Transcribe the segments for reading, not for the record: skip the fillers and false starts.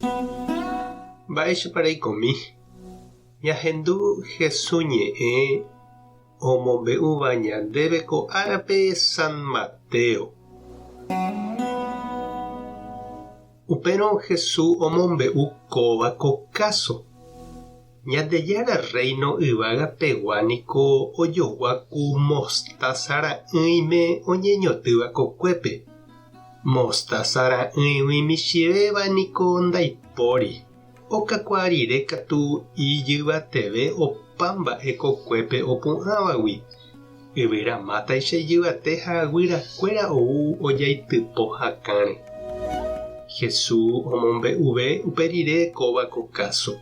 Mba'éichapa reikomi? Ñahendu Hesu ñe'ẽ omombe'úva ñandéve ko árape San Mateo. Upérõ Hesu omombe'u kóva ko káso. Ñandejára Rréino yvága pegua niko ojogua ku mostása ra'ỹime oñeñotýva kokuépe. Mostása ra'ỹigui michĩvéva niko ndaipóri, okakuaa rire katu ijyvateve opa mba'e kokuépe opu'ãvagui. Yvyra mátaicha ijyvate ha guyrakuéra ou ojaitypo hakãre. Jesús omombe'uve upe rire kóva ko káso.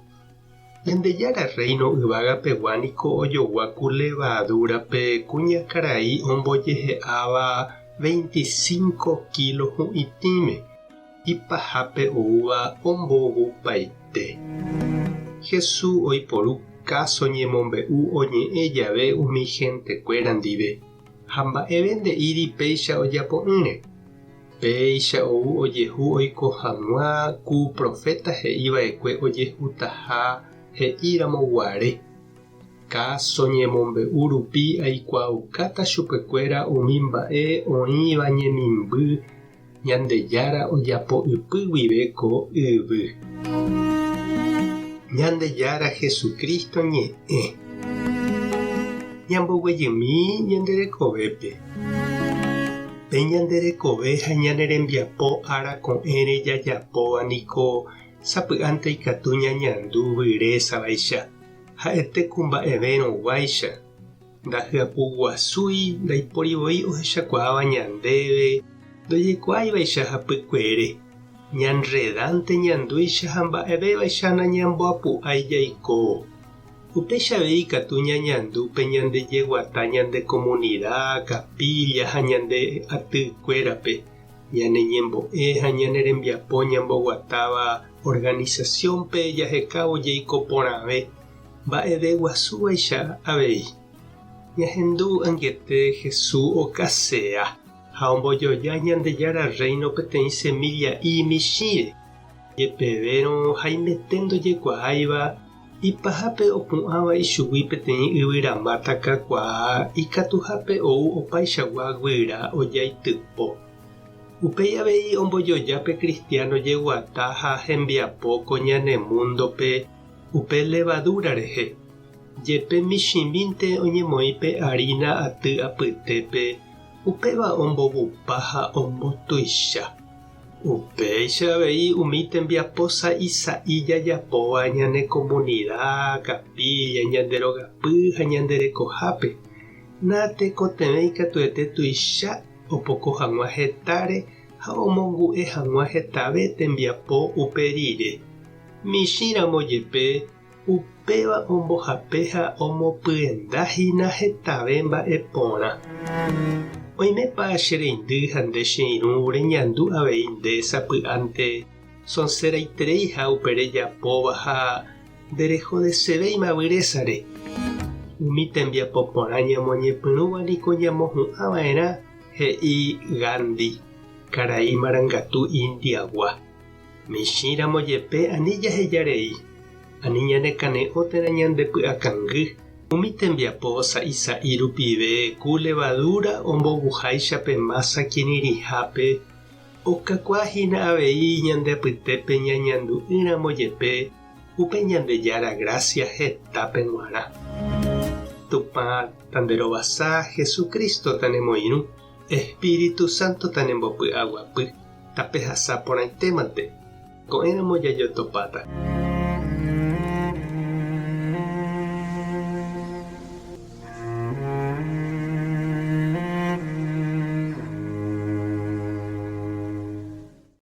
Ñandejára Rréino yvága pegua niko ojogua ku levadúrape kuñakarai ombojehe'áva veinticinco kílo hu'itĩme, ipahápe oúva ombovupaite. Jesús oiporu káso ñemombe'u oñe'ẽ jave umi hentekuéra ndive, ha mba'eve nde'íri péicha ojapo'ỹre. Péicha ou ojehu oiko hag̃ua ku proféta he'i va'ekue ojehutaha he'íramo guare, Káso ñemombe'u rupi aikuaaukáta chupekuéra umi mba'e oĩva ñemimby Ñandejára ojapo ypy guive ko yvy. Ñandejára Jesucristo ñe'ẽ. Ñamboguejymi ñande rekovépe. Pe ñande rekove ha ñane rembiapo ára ko'ẽre jajapóva niko sapy'ánte ikatu ñañandu vyrésavaicha, ha'ete ku mba'evérõ guáicha, ndahyapuguasúi ndaipóri voi ohechakuaáva ñandéve ndojekuaáivaicha hapykuere, ñanredánte ñandúicha ha mba'evévaicha nañamboapu'ái jaikóvo. Upéicha avei ikatu ñañandu pe ñande jeguata ñande komunida, kapílla ha ñande atykuérape, ñane ñembo'e ha ñane rembiapo ñamboguatáva organisasiónpe jahekávo jeiko porãve, mba'eve guasúvaicha avei. Ñahendu angete Jesús okasea ha ombojoja Ñandejára Rréino peteĩ semilla'i michĩre, jepevérõ haimete ndojekuaáiva Ipahápe opu'ãva ichugui peteĩ yvyramáta kakuaa ikatuhápe ou opaichagua guyra ojaitypo. Upéi avei ombojoja pe kristiáno jeguata ha hembiapo ko ñane múndope upe levadúra rehe. Jepe michĩmínte oñemoĩ pe arína aty apytépe, upéva ombovupa ha ombotuicha. Upéicha avei umi tembiapo sa'i sa'i jajapóva ñane komunida, kapílla, ñande rogapy ha ñande rekohápe, natekotevẽi katuete tuicha opoko hag̃ua hetáre ha omongu'e hag̃ua hetave tembiapo upe rire. Michĩramo jepe, Upéva ombohape ha omopyenda hína hetave mba'e porã. Oimépa che reindy ha nde che irũ reñandu avei nde sapy'ánte sonseraitereiha upe rejapóva ha nderehodesevéima vyrésare. Umi tembiapo porã ñamoñepyrũva niko ñamohu'ã va'erã, he'i Gandhi, karai marangatu Indiagua. Michĩramo jepe ani jaheja rei, ani ñane kane'õ térã ñande py'akangy, umi tembiapo sa'i sa'i rupive ku levadúra ombovuháicha pe mása kirirĩhápe, okakuaa hína avei ñande apytépe ñañandu'ỹramo jepe upe Ñandejára grásia hetápe g̃uarã. Tupã tanderovasa, Jesucristo tanemoirũ, Espíritu Santo tanembopy'aguapy. Tapehasa porãitémante, ko'ẽramo jajotopáta.